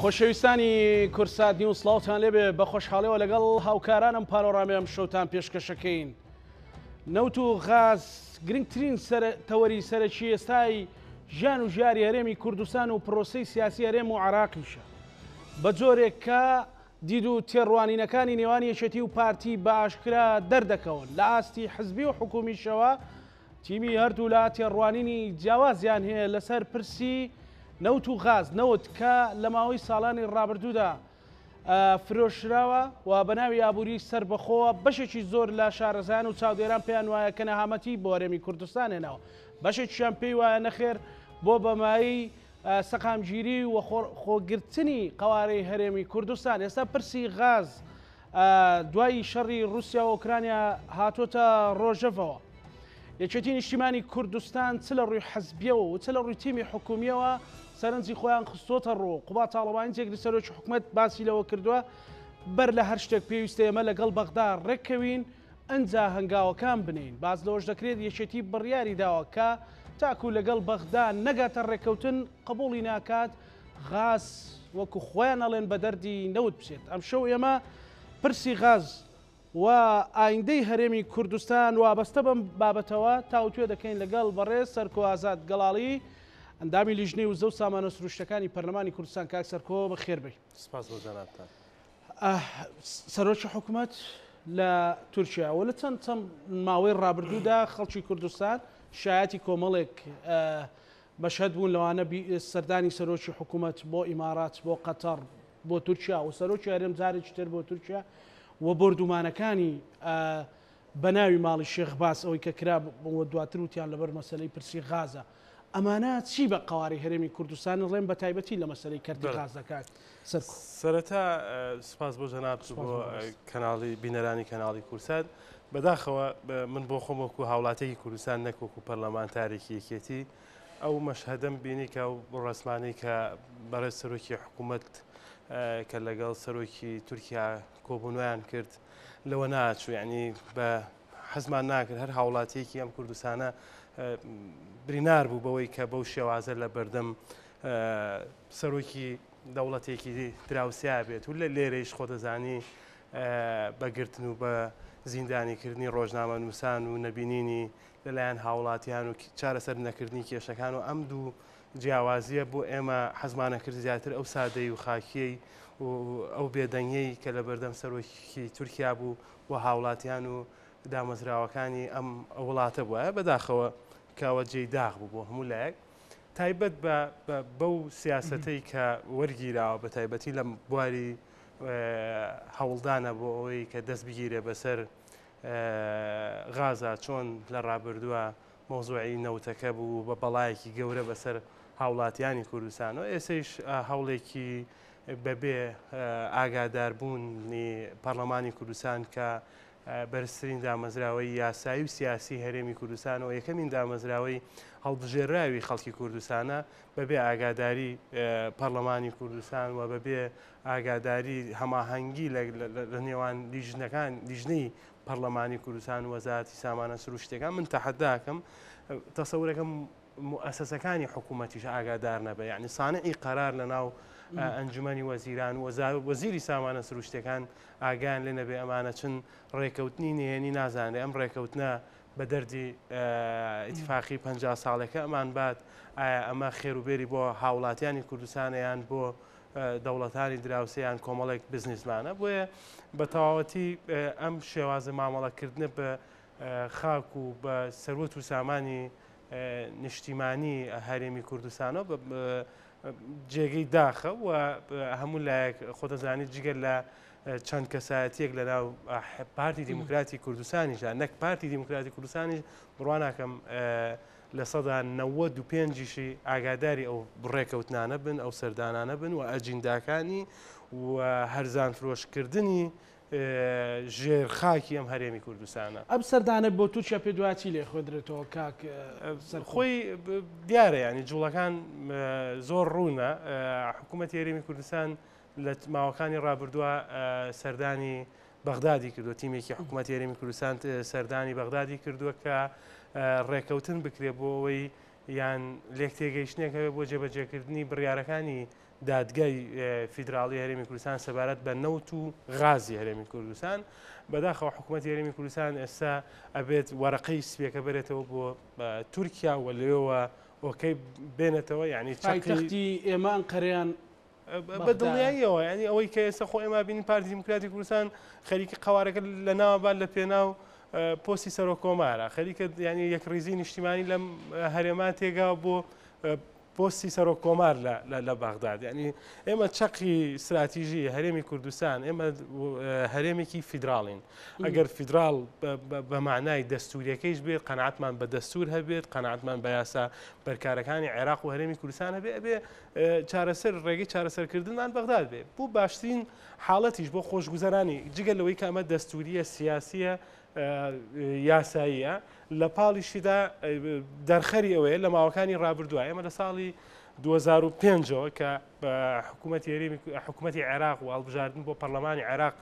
خۆشەویستانی کوردسات نیوز سڵاوتان لێبێ بە خۆشحاڵیەوە لەگەڵ هاوکارانم پانۆرامی ئەم شەوتان پێشکەشەکەین. نەوت و غاز گرنگترین تەوەری سەرەکی ئێستای ژیان و ژیاری هەرێمی کوردستان و پرۆسەی سیاسی هەرێم و عراقیشە بە جۆرێک کە دید و تێڕوانینەکانی نێوان یەکێتی و پارتی بە ئاشکرا دەردەکەون لە ئاستی حزبی و حکومیشەوە تیمی هەردوولا تێڕوانینی جیاوازیان هەیە لەسەر پرسی نەوت و غاز، نەوت کە لە ماوەی ساڵانی ڕابردوودا فرۆشراوە و بە ناوی ئابووری سەربەخۆوە بەشێکی زۆر لە شارەزایان و چاودێران پێیان وایە کە نەهامەتی بۆ هەرێمی کوردستان هێناوە، بەشێکیشیان پێی وایە نەخێر بۆ بە مایەی سەقامگیری و خۆگرتنی قەوارەی هەرێمی کوردستان. ئێستا پرسی غاز دوای شەڕی ڕووسیا و ئۆکرانیا هاتۆتە ڕۆژەڤەوە. یەکێتی نیشتیمانی کوردستان چ لە ڕووی حزبیەوە و چ لە ڕووی تیمی حکومیەوە سەرنجی خۆیان خستۆتە ڕوو. قوباد تاڵەبانی جێگری سەرۆکی حکومەت باسی لەوە کردووە بەر لە هەر شتێک پێویستە ئێمە لەگەڵ بەغدا ڕێککەوین ئەنجا هەنگاوەکان بنێین. باس لەوەش دەکرێت یەکێتی بڕیاری داوە کە تاکو لەگەڵ بەغدا نەگاتە ڕێککەوتن قبوڵی ناکات غاز وەکو خۆیان ئەڵێن بە دەردی نەوت بچێت. ئەمشەو ئێمە پرسی غاز و ئایندەی هەرێمی کوردستان وابەستە بەم بابەتەوە تاوتوێ دەکەین لەگەڵ بەڕێز سەرکۆ ئازاد گەڵاڵی ئەندامی لیژنەی وزە و سامانە سروشتەکانی پەرلەمانی کوردستان. کاک سەرکۆ بەخێربێی. سپاس بۆ جەنابتان. سەرۆکی حکومەت لە تورکیا و لە چەند چەند ماوەی ڕابردوودا خەڵکی کوردستان شایەتی کۆمەڵێک مەشهەد بوون لەوانە سەردانی سەرۆکی حکوومەت بۆ ئیمارات بۆ قەتەڕ بۆ تورکیا و سەرۆکی هەرێم جارێکی تر بۆ تورکیا و بۆردومانەکانی بە ناوی ماڵی شێخ باس ئەوەی کە کرا و دواتر وتیان لەبەر مەسەلەی پرسی غازە ئەمانە چی بە قەوارەی هەرێمی کوردستان ڕێن بە تایبەتی لە مەسەلەی کەرتی غازدا کاک سەرکۆ؟ سەرەتا سپاس بۆ جەنابت و بۆ کەناڵی بینەرانی کەناڵی کوردسات. بەداخەوە من بۆ خۆم وەکو هاوڵاتیەکی کوردستان نەک وەکو پەرلەمانتارێکی یەکێتی ئەو مەشهەدەم بینی کە ئەو ڕەسمانەی کە بەڕێز سەرۆکی حکوومەت کە لەگەڵ سەرۆکی تورکیا کۆبوونەوەیان کرد لەوە ناچوو یعنی بە حەزمان ناکرد هەر هاوڵاتیەکی ئەم کوردستانە برینار بوو بەوەی کە بەو شێوازە لە بەردەم سەرۆکی دەوڵەتێکی دراوسیا بێت و لە لێرەیش خۆدەزانی بە گرتن و بە زیندانیکردنی ڕۆژنامەنووسان و نەبینینی لەلایەن هاوڵاتیان و چارەسەر نەکردنی کێشەکان و ئەم دوو جیاوازییە بۆ ئێمە حەزمانە کرد زیاتر ئەو سادەی و خاکیەی و ئەو بێدەنگیەی کە لە بەردەم سەرۆکی تورکیا بوو بۆ هاوڵاتیان و دامەزراوەکانی ئەم وڵاتە بوایە بەداخەوە کەەوە جێی داخ بوو بۆ هەموو لایەک تایبەت بە بەو سیاسەتەی کە وەرگیراوە بە تایبەتی لە بواری هەوڵدانە بۆ ئەوەی کە دەست بگیرێ بەسەر غازا چۆن لە ڕابردووە مەوزوعی نەوتەکە بوو بە بەڵایەکی گەورە بەسەر هاوڵاتیانی کوردستانەوە ئێسەیش هەوڵێکی بەبێ ئاگاداربوونی پەرلەمانی کوردستان کە بەرزترین دامەزراوەی یاسایی و سیاسی هەرێمی کوردستانەوە یەکەمین دامەزراوەی هەڵبژێراوی خەڵکی کوردستانە بەبێ ئاگاداری پەرلەمانی کوردستان و بەبێ ئاگاداری هەماهەنگی لە نێوان لیژنەکان لیژنەی پەرلەمانی کوردستان و وەزارەتی سامانە سروشتیەکان من تەحەداکەم تەسەورەکەم موئەسەسەکانی حکوومەتیش ئاگادار نەبێ یعنی سانعی قەرار لە ناو ئەنجومەنی وەزیران و وەزیری سامانە سروشتەکان ئاگیان لێ نەبێ ئەمانە چن ڕێکەوتنی نهێنی نازانرێ ئەم ڕێکەوتنە بە دەردی ئیتفاقی 50 ساڵێکە ئەمان بات ئایا ئەمە خێروبێری بۆ هاوڵاتیانی کوردستانە یان بۆ دەوڵەتانی دراوسێ یان کۆمەڵێک بزنسمانە بۆیە بە تەواوەتی ئەم شێوازە مامەڵەکردنە بە خاک و بە سەروەت و سامانی نیشتیمانی هەرێمی کوردستانەوە جێگەی داخە و هەموو لایەک خۆتەزانیت جگە لە چەند کەسایەتیەک لە ناو پارتی دیموکراتی کوردستانیشدا نەک پارتی دیموکراتی کوردستانیش بڕوا ناکەم 95%یشی ئاگاداری ئەو ڕێکەوتنانە بن ئەو سەردانانە بن و ئەجینداکانی و هەرزان فرۆشکردنی ژێر خاکی ئەم هەرێمی کوردستانە. ئەم سەردانە بۆ تورکیا پێت وایە چی لێ خوێندرێتەوە کاک سەرکۆ؟ خۆی دیارە یانی جوڵەکان زۆر ڕوونە حکوومەتی هەرێمی کوردستان لە ماوەکانی ڕابردووە سەردانی بەغدادی کردووە تیمێکی حکوومەتی هەرێمی کوردستان سەردانی بەغدادی کردووە کە ڕێکەوتن بکرێ بۆ ئەوەی یان لێکتێگەیشتنێک هەبێت بۆ جێبەجێکردنی بڕیارەکانی دادگای فیدراڵی هەرێمی کوردستان سەبارەت بە نەوت و غازی هەرێمی کوردستان. بەداخەوە حکوومەتی هەرێمی کوردستان ئێستا ئەبێت وەرەقەی سپیەکە بەرێتەوە بۆ تورکیا و لەوێوە okay بێنێتەوە یعنی پایتەختی ئێمە ئەنقەرەیان بە دڵنیاییەوە یعنی ئەوەی کە ئێستا خۆ ئێمە بینین پارتی دیموکراتی کوردستان خەریکی قەوارەکە لە ناوە بات لە پێناو پۆستی سەرۆک کۆمارە خەریکە یعنی یەکڕیزی نیشتیمانی لەم هەرێما تێگا بۆ پۆستی سەرۆک کۆمار لە بەغداد یعنی ئێمە چەقی استراتیژی هەرێمی کوردستان ئێمە هەرێمێکی فیدراڵین ئەگەر فیدراڵ بە معنای دەستوریەکەیش بێت قەنعەتمان بە دەستور هەبێت قەنعەتمان بە یاسا بەرکارەکانی عێراق و هەرێمی کوردستان هەبێ ئەبێ چارەسەر ڕێگەی چارەسەرکردنمان بەغداد بێ بۆ باشترین حاڵەتیش بۆ خۆشگوزەرانی جگە لەوەی کە ئەمە دەستوریە سیاسیە یاساییە لە پاڵیشیدا دەرخەری ئەوەیە لە ماوەکانی ڕابردووە ئێمە لە ساڵی 2005ەوە کە حکوومەتی هەرێمی حکوومەتی عێراق و هەڵبژاردن بۆ پەرلەمانی عێراق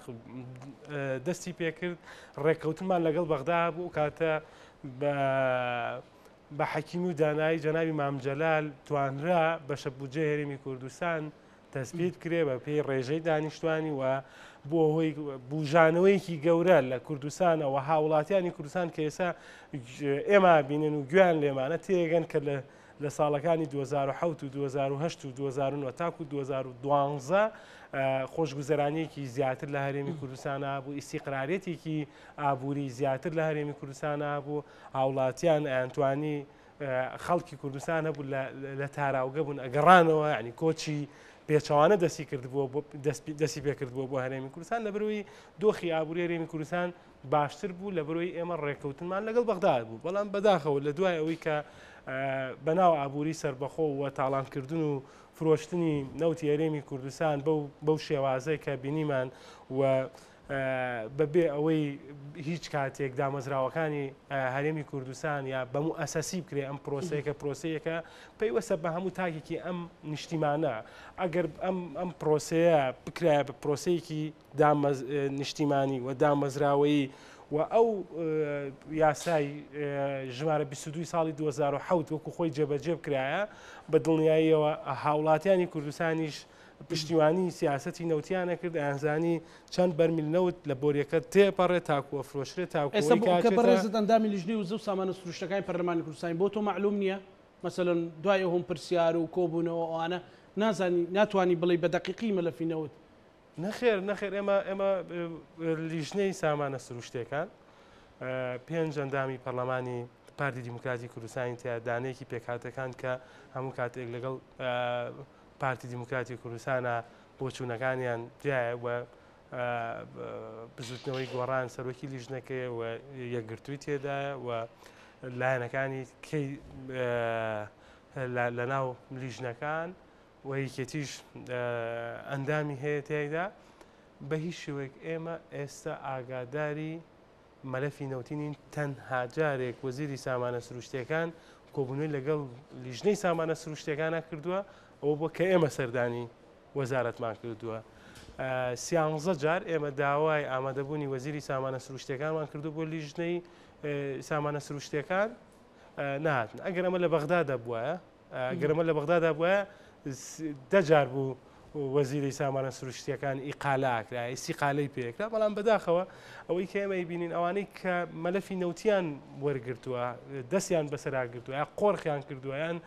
دەستی پێکرد ڕێککەوتنمان لەگەڵ بەغدا بوو کاتە بە بە حەکیمی و دانایی جەنابی مام جەلال توانرا بەشە بودجەی هەرێمی کوردستان تەسبیت بکرێ بە پێی ڕێژەی دانیشتوانی و بۆ هۆی بوژانەوەیەکی گەورە لە کوردستانەوە هاوڵاتیانی کوردستان کە ئێستا ئێمە بینن و گویان لێمانە تێگەن کە لە لە ساڵەکانی 2007 و 2008 و 2009 تاکو 2012 خۆشگوزەرانیەکی زیاتر لە هەرێمی کوردستانە بوو ئیسیقرارێتێکی ئابووری زیاتر لە هەرێمی کوردستانە بوو هاوڵاتیان ئەیانتوانی خەڵکی کوردستان هەبوو لە تاراوگە بوون ئەگەڕانەوە ینی کۆچی پێچەوانە دەستی کردبووە دەستی پێکردبووە بۆ هەرێمی کوردستان لە بەروی دۆخی ئابووری هەرێمی کوردستان باشتر بوو لە بەروی ئێمە ڕێککەوتنمان لەگەڵ بەغداد بوو بەڵام بەداخەوە لە دوای ئەوەی کە بەناو ئابووری سربەخۆ و تاڵانکردن و فرۆشتنی نەوتی هەرێمی کوردستان بەو شێوازەی کە بینیمان و بەبێ ئەوەی هیچ کاتێک دامەزراوەکانی هەرێمی کوردستان یا بە موئەسەسی بکرێ ئەم پرۆسەیەکە پرۆسەیەکە پەیوەستە بە هەموو تاکێکی ئەم نیشتیمانە ئەگەر ئەم ئەم پرۆسەیە بکرایە بە پرۆسەیەکی نیشتیمانی و دامەزراوەیی و ئەو یاسای ژمارە 22 ساڵی 2007 وەکو خۆی جێبەجێ بکرایە بە دڵنیاییەوە هاوڵاتیانی کوردستانیش پشتیوانی سیاسەتی نەوتیان ئەکرد، ئەیانزانی چەند بەرمیل نەوت لە بۆریەکە تێپەڕێت تاکو ئەفرۆشرێت تاکو ئێستا ئەوەی بۆ کە کە ئەچێتە. بەڕێزت ئەندامی لیژنەی وزە و سامانە سروشتەکانی پەرلەمانی کوردستانی بۆ تۆ مەعلوم نییە مەسەلەن دوای ئەوهەم پرسیار و کۆبوونەوە ئەوانە نازانی ناتوانی بڵێی بە دەقیقی مەلەفی نەوت نەخێر نەخێر ئێمە ئێمە لیژنەی سامانە سروشتیەکان پێنج ئەندامی پەرلەمانی پارتی دیموکراتی کوردستانی تیا دانەیەکی پێکهاتەکان کە هەموو کاتێک لەگەڵ پارتی دیموکراتی کوردستانە بۆچوونەکانیان جیایە و بزوتنەوەی گۆڕان سەرۆکی لیژنەکەیە و یەکگرتووی تێدایە و لایەنەکانی کەی لە ناو لیژنەکان و یەکێتیش ئەندامی هەیە تیایدا بە هیچ شێوەیەک ئێمە ئێستا ئاگاداری مەلەفی نەوتی نین، تەنها جارێک وەزیری سامانە سروشتیەکان کۆبوونەوەی لەگەڵ لیژنەی سامانە سروشتیەکانە کردووە، ئەوە بووە کە ئێمە سەردانی وەزارەتمان کردووە. سیانزە جار ئێمە داوای ئامادەبوونی وەزیری سامانە سروشتیەکانمان کردو بۆ لیژنەی سامانە سروشتیەکان نهاتن. ئەگەر ئەمە لە بەغدادا بوایە گەر ئەمە لە بەغدادا بوایە دە جار بوو وەزیری سامانە سروشتیەکان ئیقالە ئەکرا ئیسیقالەی پێکرا بەڵام بەداخەوە ئەوەی کە ئێمە بینین ئەوانەی کە مەلەفی نەوتیان وەرگرتووە دەستیان بەسەرا گرتووە یا قۆرخیان کردووە یان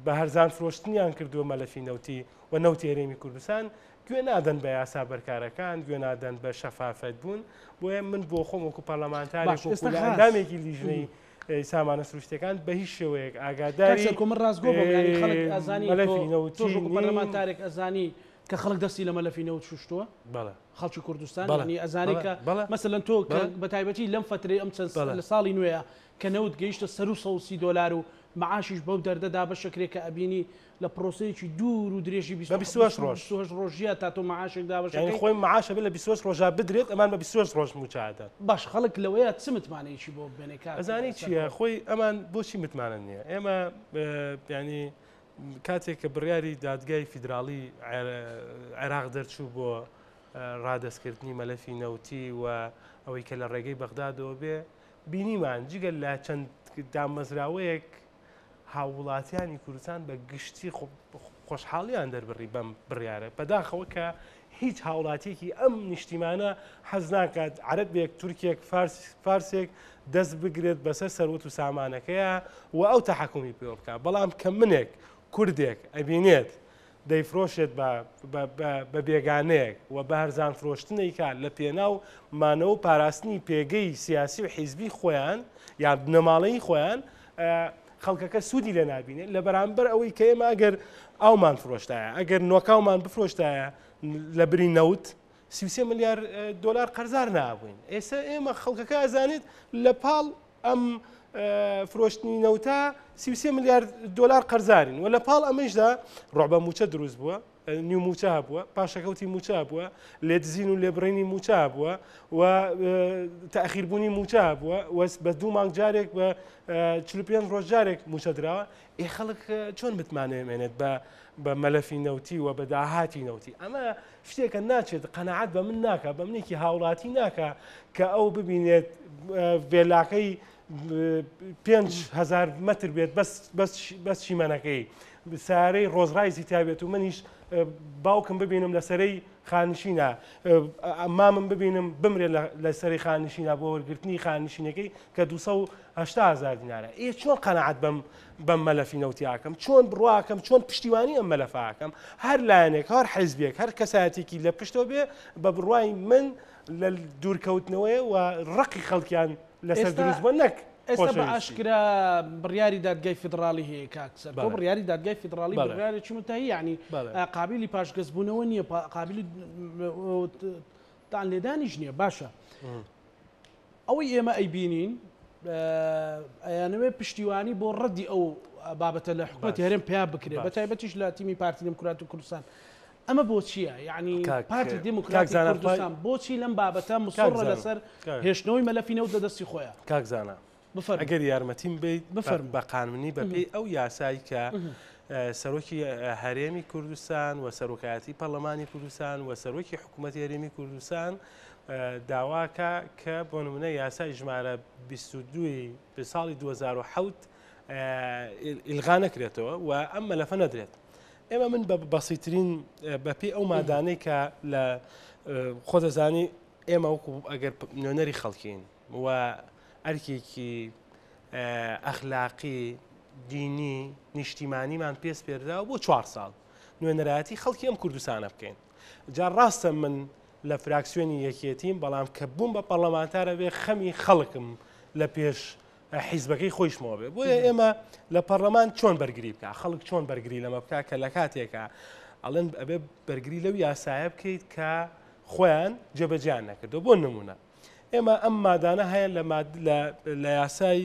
بە هەرزان فرۆشتنیان کردووە مەلەفی نەوتی و نەوتی هەرێمی کوردستان گوێ نادەن بە یاسا بەرکارەکان گوێ نادەن بە شەفافەت بوون بۆیە من بۆ خۆم وەکو پەرلەمانتارێک وەکو ئەندامێکی لیژنەی سامانە سروشتیەکان بە هیچ شێوەیەک ئاگاداری کاک سەرکۆ من ڕاستگۆ بم یانی خەڵک ئەزانی مەلەفی نەوتی تۆش وەکو پەرلەمانتارێک ئەزانی کە خەڵک دەستی لە مەلەفی نەوت شوشتووە بەڵێ خەڵکی کوردستان یانی ئەزانی کە مەسەلەن تۆ کە بە تایبەتی لەم فەترەی ئەم چەند لە ساڵی نوێیە کە نەوت گەیشتە سەروو 130 دۆلار و معاشیش بەو دەردە دابەشەکرێ کە ئەبینی لە پرۆسەیەکی دوور و درێژی بە 28 ڕۆژ 28 ڕۆژیە تا تۆ معاشێک دابەش یانی ئەکەی. خۆی معاش ئەبێ لە 28 ڕۆژا بدرێت ئەمان بە 28 ڕۆژ مووچە ئەدەن. باش خەڵک لەوەیا چ متمانەیەکی بۆ بمێنێ کاک ئەزانی چییە سەرکۆ؟ خۆی ئەمان بۆچی متمانە نییە ئێمە یانی کاتێک کە بڕیاری دادگای فیدراڵی عێراق دەرچوو بۆ ڕادەستکردنی مەلەفی نەوتی و ئەوەی کە لە ڕێگەی بەغدادەوە بێ بینیمان جگە لە چەند دامەزراوەیەک. هاووڵاتیانی کوردستان بە گشتی خۆشحاڵیان دەربڕی بەم بڕیارە. بەداخەوە کە هیچ هاوڵاتیەکی ئەم نیشتیمانە حەز ناکات عەرەبێک، تورکێک، فارسێک دەست بگرێت بەسەر سەروەت و سامانەکەیا و ئەو تەحەکومی پێوە بکات. بەڵام کە منێک، کوردێک ئەبینێت دەیفرۆشێت بە بێگانەیەک و بە هەرزان فرۆشتنێکا لە پێناو مانەوە و پاراستنی پێگەی سیاسی و حیزبی خۆیان یان بنەماڵەیی خۆیان، خەڵکەکە سوودی لێ نابینێت لە بەرامبەر ئەوەی کە ئێمە ئەگەر ئاومان فرۆشتایە، ئەگەر نۆکاومان بفرۆشتایە لە بری نەوت 33 ملیار دۆلار قەرزار نابووین. ئێستا ئێمە خەڵکەکە ئەزانێت لە پاڵ ئەم فرۆشتنی نەوتە 33 ملیار دۆلار قەرزارین و لە پاڵ ئەمەیشدا ڕۆبە موچە دروست بووە، نیو موچە هەبووە، پاشەکەوتی موچە هەبووە، لێدزین و لێبڕینی موچە هەبووە و تاخیربوونی موچە هەبووە و بە دوو مانگ جارێک بە 45 ڕۆژ جارێک موچە دراوە. ئێ خەڵک چۆن متمانە مێنێت بە مەلەفی نەوتی و بە داهاتی نەوتی؟ ئەمە شتێکە ناچێت، قەناعەت بە من ناکا، بە منێکی هاوڵاتی ناکا کە ئەو ببینێت ڤێلاکەی 5هزار متر بێت بەس بەس بەس چیمەنەکەی سارەی ڕۆزڕایزی تابێت و منیش باوکم ببینم لە سەرەی خانشینە مامم ببینم بمرێت لە سەری خانشینە بۆ وەرگرتنی خانشینەکەی کە 280 هزار دینارە. ئێ چۆن قەناعەت بەم بەم مەلەفی نەوتی ئاکەم؟ چۆن بڕواکەم؟ چۆن پشتیوانی ئەم مەلەفە ئاکەم؟ هەر لایەنێک، هەر حیزبێک، هەر کەسایەتێکی لە پشتەوە بێ، بە بڕوای من لە دوورکەوتنەوەیە و ڕقی خەڵکیان لەسەر دروست بووە نەک ئێستا بە ئاشکرا بڕیاری دادگای فیدراڵی هەیە کاک سەرکۆ، بڕیاری دادگای فیدراڵی بڕیارێکی متهی، یعنی قابلی پاشگەزبوونەوە نییە، قابلی تان لێدانیش نییە. باشە ئەوەی ئێمە ئەیبینین ئەیانەوێت پشتیوانی بۆ ڕەدی ئەو بابەتە لە حکوومەتی هەرێم پیا بکرێت، بە تایبەتیش لە تیمی پارتی دیموکرات و کوردستان. ئەمە بۆچییە؟ یعنی پارتی دیموکراتی کوردستان بۆچی لەم بابەتە مصڕە لەسەر هێشتنەوەی مەلەفی نەوت لە دەستی خۆیان؟ کاک زانا ئەگەر یارمەتیم بیت بفەرموو. بە قانونی بەپێی ئەو یاسای کە سەرۆکی هەرێمی کوردستان و سەرۆکایەتی پەرلەمانی کوردستان و سەرۆکی حکوومەتی هەرێمی کوردستان داواکە کە بۆ نمونە یاسای ژمارە 22 ساڵی 2007 ئیلغا نەکرێتەوە و ئەم مەلەفە نەدرێت. ئێمە من بە بەسیترین بەپێی ئەو مادانەی کە لە خۆ دەزانی ئێمە وەکو ئەگەر نوێنەری خەڵکین و ئەرکێکی ئەخلاقی دینی نیشتیمانیمان پێ سپێردراوە بۆ چوار ساڵ نوێنەرایەتی خەڵکی ئەم کوردستانە بکەین. جا ڕاستە من لە فراکسیۆنی یەکێتیم، بەڵام کە بووم بە پەرلەمانتارە بێ خەمی خەڵکم لە پێش حیزبەکەی خۆیشمەوە بێ. بۆیە ئێمە لە پەرلەمان چۆن بەرگری بکە، خەڵک چۆن بەرگری لەمە بکە کە لە کاتێکە ئەڵێن ئەبێ بەرگری لەو یاسایە بکەیت کە خۆیان جێبەجیان نەکردو. بۆ نمونە ئێمە ئەم مادانە هەیە لە یاسای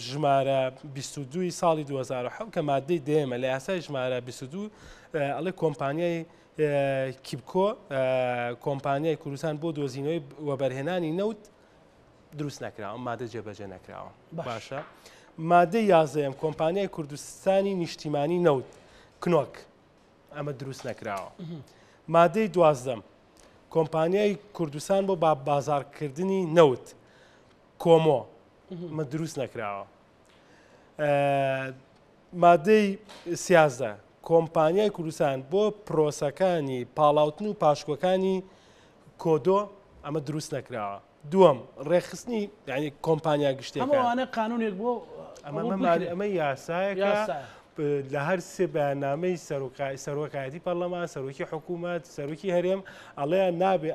ژمارە 22 ساڵی 2007 کە مادەی دێمە لە یاسای ژمارە 22 ئەڵێ کۆمپانیای کیبکۆ کۆمپانیای کوردستان بۆ دۆزینەوەی وەبەرهێنانی نەوت دروست نەکراوە، مادە جێبەجێ نەکراوە. باشە مادەی یازدەیەم کۆمپانیای کوردستانی نیشتیمانی نەوت کنۆک ئەمە دروست نەکراوە. مادەی دوازدەم کۆمپانیای کوردستان بۆ بازارکردنی نەوت کۆمۆ ئەمە دروست نەکراوە. مادەی 13 کۆمپانیای کوردستان بۆ پرۆسەکانی پاڵاوتن و پاشکۆکانی کۆدۆ ئەمە دروست نەکراوە. دووەم ڕێکخستنی یعنی کۆمپانیا گشتیەکان. هەموو ئەوانە قانونێک بۆ ئەمە یاسایەکە لە هەر سێ بەیاننامەی سەرۆکایەتی پەرلەمان، سەرۆکی حکوومەت، سەرۆکی هەرێم ئەڵێیان نابێ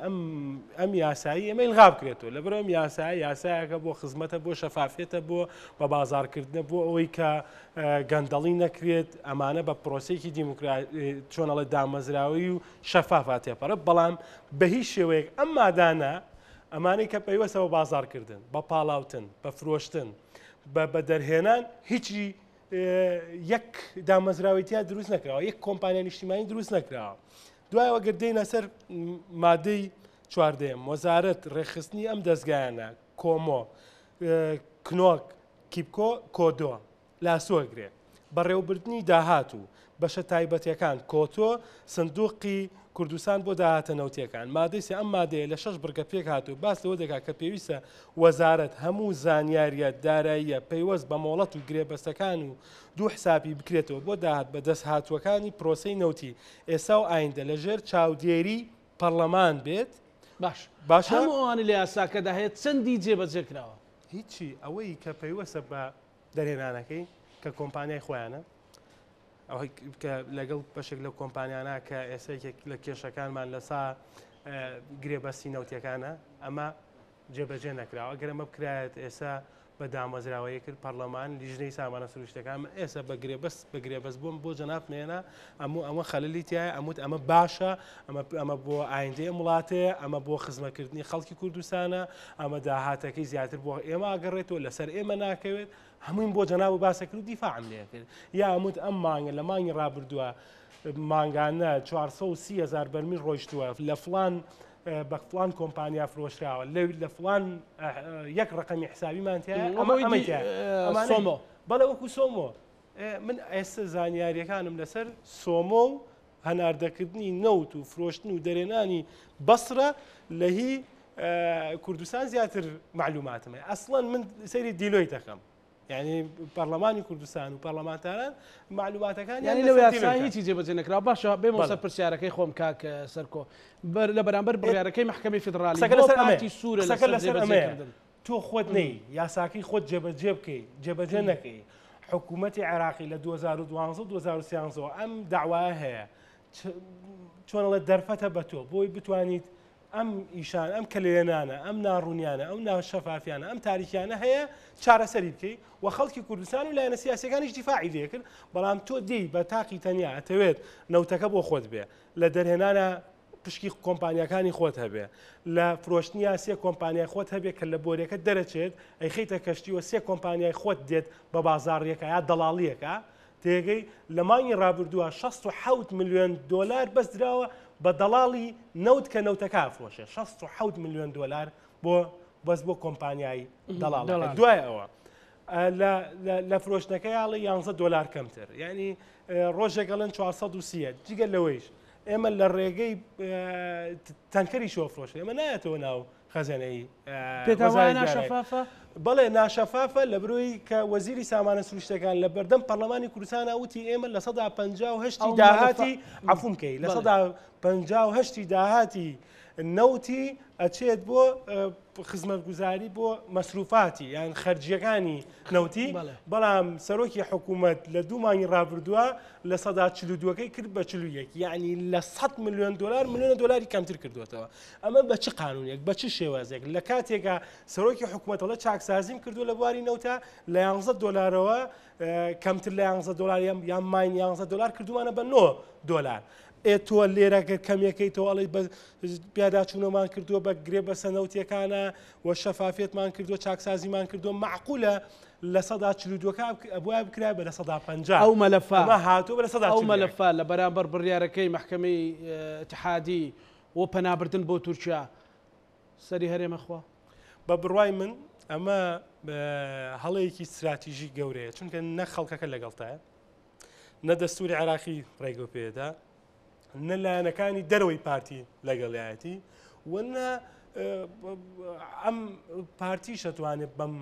ئەم یاسایی ئێمە ئیلغا بکرێتەوە. لەبەر ئەم یاسایە یاسایەکە بۆ خزمەتە، بۆ شەفافیەتە، بۆ بە بازاڕکردنە، بۆ ئەوەی کە گەندەڵی نەکرێت. ئەمانە بە پرۆسەیەکی دیموکرا چۆن ئەڵێ دامەزراوەی و شەفافا تێپەڕێ. بەڵام بە هیچ شێوەیەک ئەم مادانە ئەمانەی کە پەیوەستە بە بازاڕکردن، بە پاڵاوتن، بە فرۆشتن، بە بەدەرهێنان هیچی یەک دامەزراوەی تیا دروست نەکراوە، یەک کۆمپانیا نیشتیمانی دروست نەکراوە. دوایەوە گەر دێینە سەر مادەی چواردەیەم، وەزارەت ڕێکخستنی ئەم دەزگایانە کۆمۆ، کنۆک، کیپکۆ، کۆدۆ لاسۆگرێ، بەڕێوەبردنی داهات و بەشە تایبەتیەکان، کۆتۆ، سندوقی کوردستان بۆ داهاتە نەوتیەکان. مادەی سێ، ئەم مادەیە لە شەش بڕگە پێکهاتووە و باس لەوە دەکات کە پێویستە وەزارەت هەموو زانیارییە داراییە پەیوەست بە مۆڵەت و گرێبەستەکان و دوو حسابی بکرێتەوە بۆ داهات بەدەستهاتووەکانی پرۆسەی نەوتی ئێستا و ئایندە لەژێر چاودێری پەڕلەمان بێت. باش باشە؟ هەموو ئەوانەی لە یاساکەدا هەیە چەندی جێبەجێ کراوە؟ هیچی، ئەوەی کە پەیوەستە بە دەرهێنانەکەی کە کۆمپانیای خۆیانە، ئەوەی کە لەگەڵ بەشێک لەو کۆمپانیانە کە ئێستا یەکێک لە کێشەکانمان لەسا گرێبەستی نەوتیەکانە ئەمە جێبەجێ نەکراوە ئەگەر ئەمە بکرایەت ئێستا بە دامەزراوەیە کرد پەرلەمان لیژنەی سامانە سروشتەکان من ئێستا بە گرێبەست بە گرێبەست بووم بۆ جەناب مێنا ئەموو ئەمە خەللی تایە ئەموت ئەمە باشە ئەمە ئەمە بۆ ئایندەی ئەم وڵاتەیە ئەمە بۆ خزمەکردنی خەڵکی کوردستانە ئەمە داهاتەکەی زیاتر بۆ ئێمە ئەگەڕێتەوە لەسەر ئێمە ناکەوێت هەموویم بۆ جەناب و باسە کرد و دیفاعم لێ کرد یا ئەموت ئەم مانگە لە مانگی ڕابردووە مانگانە 430 هزار بەرمیل ڕۆیشتووە لە فلان بە فلان کۆمپانیا فرۆشراوە لە لە فلان یەک ڕقەمی حسابیمان تیا ئەمە ئەمەی تیا سۆمۆ بەڵێ وەکو سۆمۆ من ئێستا زانیاریەکانم لەسەر سۆمۆ و هەناردەکردنی نەوت و فرۆشتن و دەرێنانی بەسرە لە هی کوردستان زیاتر معلوماتم هەیە ئەسڵەن من سەیری دیلۆیت دەکەم یعنی پەرلەمانی کوردستان و پەرلەمانتاران معلوماتەکان یعنی لەو یاسا هیچی جێبەجێ نەکرا باشە بێمەوە سەر پرسیارەکەی خۆم کاک سەرکۆ بەر لە بەرامبەر بڕیارەکەی مەحکەمەی فیدراڵی بۆ پارتی سوورە لەسەر جێبەجێکردن تۆ خۆت نەی یاساکەی خۆت جێبەجێ بکەی جێبەجێ نەکەی حکوومەتی عێراقی لە 2012 2013 ئەم داوایە هەیە چۆنڵە دەرفەتە بە تۆ بۆی بتوانیت ئەم ئیشان ئەم کەلێنانە ئەم ناڕوونیانە ئەو ناشەفافیانە ئەم تاریکیانە هەیە چارەسەری بکەی و خەڵکی کوردستان و لایەنە سیاسەکانیش دیفاعی لێکرد بەڵام تۆ دی بە تاقی تەنیا ئەتەوێت نەوتەکە بۆ خۆت بێ لە دەرهێنانە پشکی کۆمپانیاکانی خۆت هەبێ لە فرۆشتنیا سێ کۆمپانیای خۆت هەبێ کە لە بۆریەکە دەرەچێت ئەیخەیتە کەشتی و سێ کۆمپانیای خۆت دێت بە بازاڕیەکە یا دەڵاڵیەکە تێگەی لە مانگی ڕابردووە 67 ملیۆن دۆلار بەس دراوە بە دەڵاڵی نەوت کە نەوتەکە ئەفرۆشێ 67 ملیۆن دۆلار بۆ بەس بۆ کۆمپانیای دەڵاڵەکە دوای ئەوە لە فرۆشتنەکەی ئاڵێ 11 دۆلار کەمتر یعنی ڕۆژێک ئەڵێن 430 جگە لەوەیش ئێمە لە ڕێگەی تەنکەری شۆفرۆش ئێمە نایەتەوە ناو خەزێنەی ناشەفافە بەڵێ ناشەفافە لە برۆی کە وەزیری سامانە سروشتەکان لە بەردەم پەرلەمانی کوردستانە وتی ئێمە 58% داهاتی عفوم کەی 58% داهاتی نەوتی ئەچێت بۆ خزمەتگوزاری بۆ مەسروفاتی یان خەرجیەکانی نەوتی بەڵام سەرۆکی حکوومەت لە دوو مانگی ڕابردووە 42%ەکەی کرد بە 41 یعنی لە 100 میلیۆن دلار میلیۆن دلاری کەمتر کردوێتەوە ئەمە بە چ قانونێک بە چ شێوازێک لە کاتێکا سەرۆکی حکوومەتەڵە چاکسازیم کردو لە بواری نەوتە لە 11 دلارەوە کەمتر لە 11 دلار یان ماین 11 دلار کردومانە بە 9 دلار ئێ تۆ لێرە گەر کەمیەکەیتەوە ئەڵێی بە پیاداچوونەوەمان کردووە بە گرێ بەسە نەوتیەکانە و شەفافیەتمان کردووە چاکسازیمان کردووە معقولە 42%ەکە ئەبوایە بکرایە بە 50% ئەو مەلەفە ئەمە هاتووە بە ئەو 41%. مەلەفە لە بەرامبەر بڕیارەکەی مەحکەمەی ئیتحادی و پەنابردن بۆ تورکیا سەری هەرێمە خوا؟ بە بڕوای من ئەمە هەڵەیەکی ستراتیژی گەورەیە چونکە نە خەڵکەکە لەگەڵتایە نە دەستوری عێراقی ڕێگە پێدا نە لایەنەکانی دەرەوەی پارتی لەگەڵیایەتی و نە ئەم پارتی شەتوانێت بەم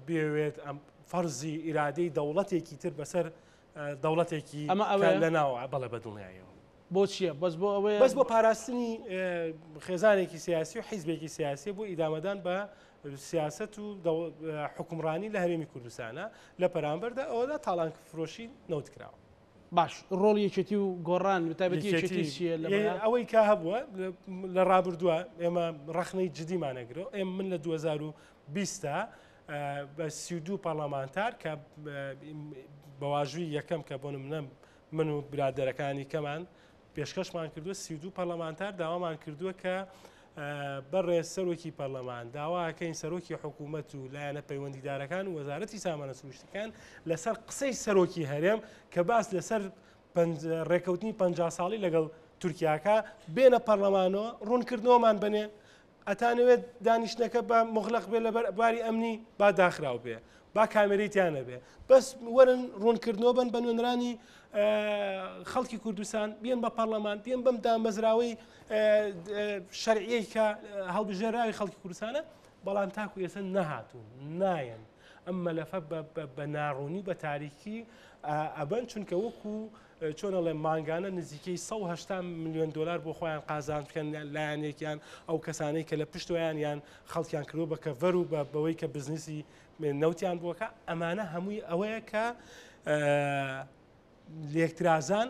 بێوێت ئەم فەرزی ئیرادەی دەوڵەتێکی تر بەسەر دەوڵەتێکی ئەمە ئەوە لە ناوە بەڵێ بە دڵنیایەوە بۆ چییە بەس بۆ ئەوەیە بەس بۆ پاراستنی خێزانێکی سیاسی و حیزبێکی سیاسی بۆ ئیدامەدان بە سیاسەت و حوکمڕانی لە هەرێمی کوردستانە، لە پەرامبەردا ئەوەدا تاڵان فرۆشی نەوت کراوە. باش ڕۆڵی یەکێتی و گۆڕان بەتایبەتی یەکێتی چییە لەمەیا؟ ئەوەی کە هەبووە لە ڕابردووە ئێمە ڕەخنەی جدیمان ئەگرەوە، ئێمە من لە 2020 تا بە 32 پەرلەمانتار کە بە واژووی یەکەم کە بۆ نمونە من و برادەرەکانی کەمان پێشکەشمان کردووە 32 پەرلەمانتار داوامان کردووە کە بەڕێز سەرۆکی پەرلەمان داواکەین سەرۆکی حکوومەت و لایەنە پەیوەندیدارەکان و وەزارەتی سامانە سروشتەکان لەسەر قسەی سەرۆکی هەرێم کە باس لەسەر ڕێکەوتنی 50 ساڵی لەگەڵ تورکیاکە بێنە پەرلەمانەوە ڕوونکردنەوەمان بنێ ئەتانەوێت دانیشتنەکە بە مغلق بێ لەبەر باری ئەمنی با داخراو بێ. با کامێرەی تیا نەبێ بەس وەرن ڕوونکردنەوە بن بە نوێنرانی خەڵکی کوردستان بێن بە پەرلەمان بێن بەم دامەزراوەی شەرعیەی کە هەڵبژێراوی خەڵکی کوردستانە بەڵام تاکو ئێستا نەهاتوون نایەن ئەم مەلەفە بە ناڕوونی بە تاریکی ئەبەن چونکە وەکو چۆن ئەڵێم مانگانە نزیکەی 180 ملیۆن دلار بۆ خۆیان قازانج بکەن لایەنێکیان ئەو کەسانەی کە لە پشتۆیان یان خەڵکیان کردووە بە کەڤەر و بە بەوەی کە بزنسی نەوتیان بووەکە ئەمانە هەمووی ئەوەیە کە لێکترازان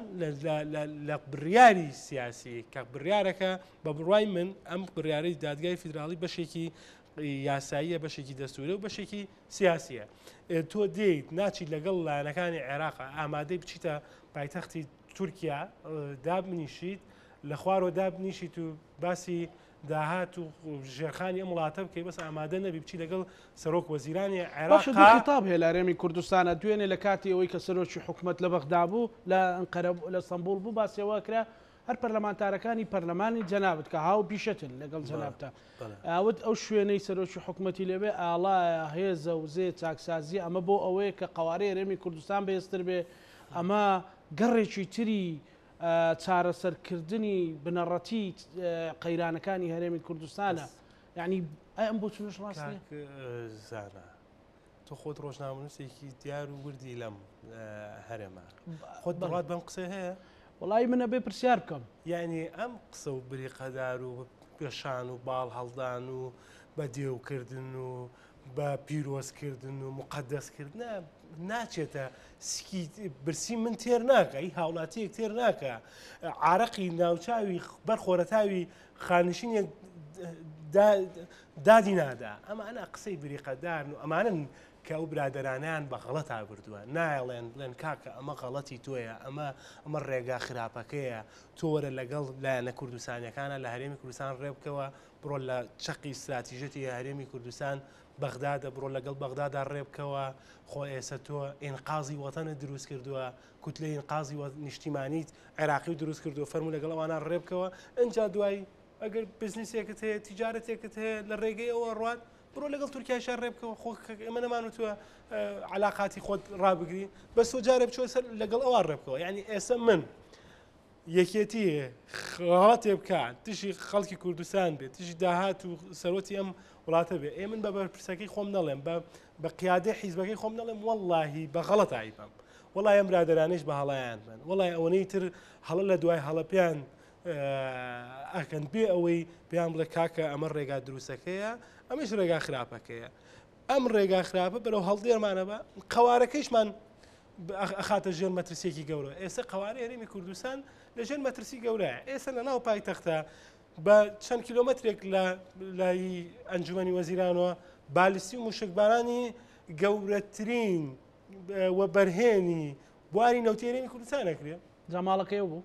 لە بڕیاری سیاسی کە بڕیارەکە بە بڕای من ئەم بڕیارەی دادگای فیدراڵی بەشێکی یاساییە بەشێکی دەستورە و بەشێکی سیاسیە تۆ دێیت ناچیت لەگەڵ لایەنەکانی عێراق ئامادەی بچیتە پایتەختی تورکیا دابنیشیت لە خوارەوە دابنیشیت و باسی داهات و ژێرخانی ئەم وڵاتە بکەی بەس ئامادە نەبی بچی لەگەڵ سەرۆک وەزیرانی عێراق باشە دوو خیتاب هەیە لە هەرێمی کوردستانە دوێنێ لە کاتی ئەوەی کە سەرۆکی حکومەت لە بەغدا بوو لە ئەنقەرە لە ئەستەنبوڵ بوو باسی ئەوە کرا هەر پەرلەمانتارەکانی پەرلەمانی جەنابت کە هاو پیشەتن لەگەڵ جەنابتا ئەوت ئەو شوێنەی سەرۆکی حکومەتی لێبێ ئاڵایە هێزە وزەیە چاکسازیە ئەمە بۆ ئەوەیە کە قەوارەی هەرێمی کوردستان بەهێزتر بێ ئەمە گەڕێکی تری چارەسەرکردنی بنەڕەتی قەیرانەکانی هەرێمی کوردستانە یعنی ئەم بۆچونەش ڕاست نییە؟ زانا تۆ خۆت ڕۆژنامەنووسێکی دیار و وردی لەم هەرێمە خۆت بڕات بەم قسە هەیە؟ وڵی منە بێ پرسیار بکەم یعنی ئەم قسە و بریقەدار و پێشان و باڵ هەڵدان و بە دێوکردن و بە پیرۆزکردن و مقدەسکردە ناچێتە سکی برسی من تێر ناکە ئی هاوڵاتیەک تێر ناکە عراقی ناوچوی بەر خۆرەتاوی خانشینێک دادی نادا ئەمانە قسەی بریقەدارن و ئەمانن کە ئەو برادەرانیان بە غەڵەتا بردووە نایڵێن بڵێن کاکە ئەمە غەڵەتی تۆیە ئەمە ئەمە ڕێگا خراپەکەیە تۆ وەرە لەگەڵ لایەنە کوردستانیەکانە لە هەرێمی کوردستان ڕێ بکەوە بڕۆ لە چەقی ستراتیژەتی هەرێمی کوردستان بەغدادە بڕۆ لەگەڵ بەغدادا ڕێ بکەوە خۆ ئێسە تۆ ئینقازی وەتەنت دروست کردووە کوتلەی ئینقازی نیشتیمانیت عێراقی دروست کردووە فەرموو لەگەڵ ئەوانە ڕێ بکەوە ئینجا دوای ئەگەر بزنسێکت هەیە تیجارەتێکت هەیە لە ڕێگەی ئەوە ڕوات بڕۆ لەگەڵ تورکیاشا ڕێ بکەوە خۆ ئێمە نەمانوتووە علاقاتی خۆت ڕابگری بەس تۆ جارێ بچۆ سەر لەگەڵ ئەوان ڕێ بکەوە یعنی ئێستا من یەکێتی غەڵەتێ بکا دژی خەڵکی کوردستان بێت دژی داهات و سەرۆتی ئەم وڵاتە بێ ئێ من بە بەرپرسەکەی خۆم نەڵێم بە بە قیادەی حیزبەکەی خۆم نەڵێم وەڵڵاهی بە غەڵەت ئایبەم وەڵای ئەم برادەرانەیش بە هەڵایان بن وەڵای ئەوەنەی تر هەڵە لە دوای هەڵە پێیان ئەکەن بێ ئەوەی پێیان بڵێ کاکە ئەمە ڕێگا دروستەکەیە ئەمەش ڕێگا خراپەکەیە ئەم ڕێگا خراپە بەرەو هەڵدێرمانە بە قەوارەکەیشمان ئەخاتە ژێر مەترسیەکی گەورە ئێستا قەوارەی هەرێمی کوردستان لە ژێر مەترسی گەورەیە ئێستا لە ناو پایتەختە بە چەند کیلۆمەترێک لە لای ئەنجومەنی وەزیرانەوە بالیستی و موشکبارانی گەورەترین وەبەرهێنی بواری نەوتی هەرێمی کوردستان ئەکرێ. جا ماڵەکەی ئەو بوو؟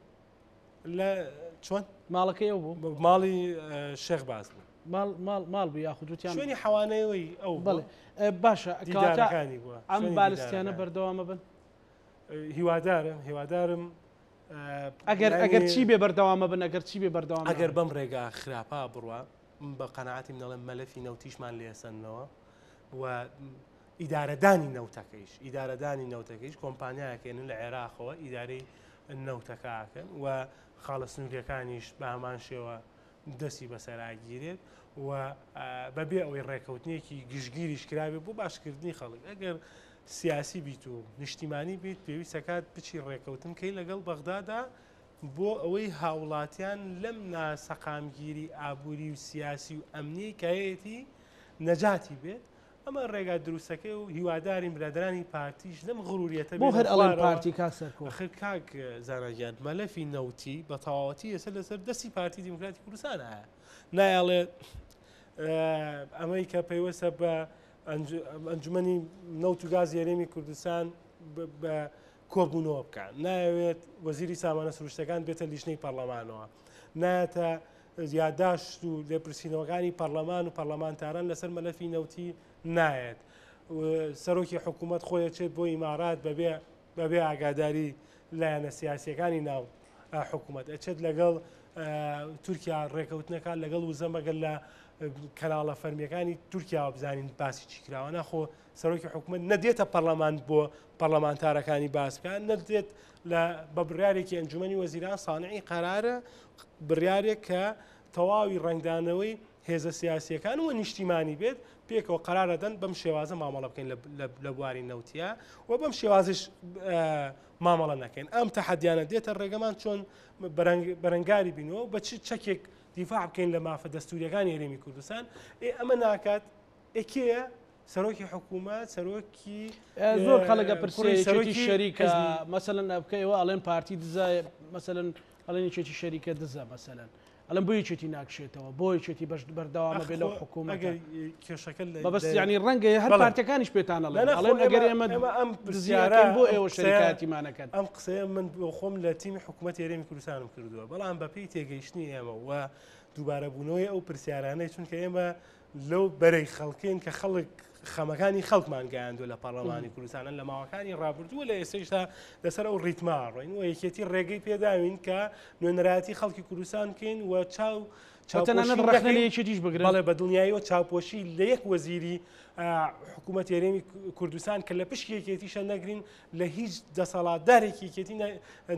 لە چۆن؟ ماڵەکەی ئەو بوو؟ ماڵی شێخ باز بوو. ماڵ ماڵ ماڵ بوو یاخود وتیان شوێنی حەوانەوەی ئەو بەڵێ باشە دیدارەکانی بووە ئەم بالستیانە بەردەوامە بن؟ هیوادارم هیوادارم ئەگەر ئەگەر چی بێ بەردەوامە بن ئەگەر چی بێ بەردەوام ئەگەر بەم ڕێگا خراپە بڕوا بە قەناعەتی من دەڵێم مەلەفی نەوتیشمان لێسەندنەوە و ئیدارەدانی نەوتەکەیش ئیدارەدانی نەوتەکەیش کۆمپانیایەکێنن لە عێراقەوە ئیدارەی نەوتەکە ئەکەن و خاڵە سنووریەکانیش بە هەمان شێوە دەستی بەسەراگیرێت و بەبێ ئەوەی ڕێکەوتنێکی گشتگیریش کرابێت بۆ باشکردنی خەڵک ئەگەر سیاسی بیت و نیشتیمانی بیت پێویستەکات بچی ڕێکەوتن کەی لەگەڵ بەغدادا بۆ ئەوەی هاوڵاتیان لەم ناسەقامگیری ئابووری و سیاسی و ئەمنیەی کایەتی نەجاتی بێت ئەمە ڕێگا دروستەکەی و هیوادارین برادەرانی پارتیش لەم غروریەتە بۆ هەر ئەڵێن پارتی کاک سەرکۆ؟ ئەخر کاک زانا گیان مەلەفی نەوتی بە تەواوەتی ئێستا لەسەر دەستی پارتی دیموکراتی کوردستان هەیە نایەڵێ ئەمەی کە پەیوەستە بە ئەنجومەنی نەوت و گازی هەرێمی کوردستان بە کۆبوونەوە بکە نایەوێت وەزیری سامانە سروشتەکان بێتە لیژنەی پەرلەمانەوە نایەتە یاداشت و لێپرسینەوەکانی پەرلەمان و پەرلەمانتاران لەسەر مەلەفی نەوتی نایەت. سەرۆکی حکوومەت خۆی ئەچێت بۆ ئیمارات بەبێ بەبێ ئاگاداری لایەنە سیاسیەکانی ناو حکوومەت ئەچێت لەگەڵ تورکیا ڕێکەوتنەکان لەگەڵ وزە مەگەر لە کەناڵە فەرمیەکانی تورکیاوە بزانین باسی چی کراوە ناخۆ سەرۆکی حکوومەت نەدێتە پەرلەمان بۆ پەرلەمانتارەکانی باس بکات نەدێت لە بە بڕارێکی ئەنجومی وەزیران سانعی قەرارە بڕارێک کە تەواوی ڕنگدانەوەی هێزە سیاسیەکان و نیشتیمانی بێت پێکەوە قەرارەدەن بەم شێوازە مامەڵە بکەین لە بواری نەوتیا و بەم شێوازش مامەڵە نەکەین ئەم تەحەدیانە دێتە ڕێگەمان چۆن بەرەنگاری بینەوە بە چ چەکێک دیفاع بکەین لە مافە دەستوریەکانی هەرێمی کوردستان ئێ ئەمە ناکات ئێکەیە سەرۆکی حکوومەت سەرۆکی زۆر خەڵک ئەپرسێ سەرۆکی شەریکە مەسەلەن ئەبکە ئێوە ئەڵێن پارتی دزە مەسەلەن ئەڵێن یەکێتی شەریکە دزە مەسەلەن ئەڵێن بۆ یەکێتی ناکشێتەوە بۆ یەکێتی بەش بەردەوامە بێ لەو حکوومەتە کێشەکە بەس یعنی ڕەنگە هەر پارتەکانیش پێتان ئەڵێن ئەڵێن ئەگەر ئێمە ئەم پرسیارەکەین بۆ ئێوە شەریکایەتیمانەکەن ئەم قسەیە من بۆ خۆم لە تیمی حکوومەتی هەرێمی کوردستانم کردووە بەڵام بەپێی تێگەیشتنی ئێمە و دووبارەبوونەوەی ئەو پرسیارانەی چونکە ئێمە لەو بەرەی خەڵکین کە خەڵک خەمەکانی خەڵکمان گەیاندووە لە پەرلەمانی کوردستانە لە ماوەکانی ڕابردووە لە ئێستەیشدا لەسەر ئەو ڕیتما ڕۆین و یەکێتی ڕێگەی پێداوین کە نوێنەرایەتی خەڵکی کوردستان بکەین و چاو تەنانەت ڕەخنە لە یەکێتیش بگرن بەڵێ بە دڵنیاییەوە چاوپۆشی لە یەک وەزیری حکوومەت هەرێمی کوردستان کە لە پشکی یەکێتیشە نەگرین لە هیچ دەسەڵاتدارێکی یەکێتی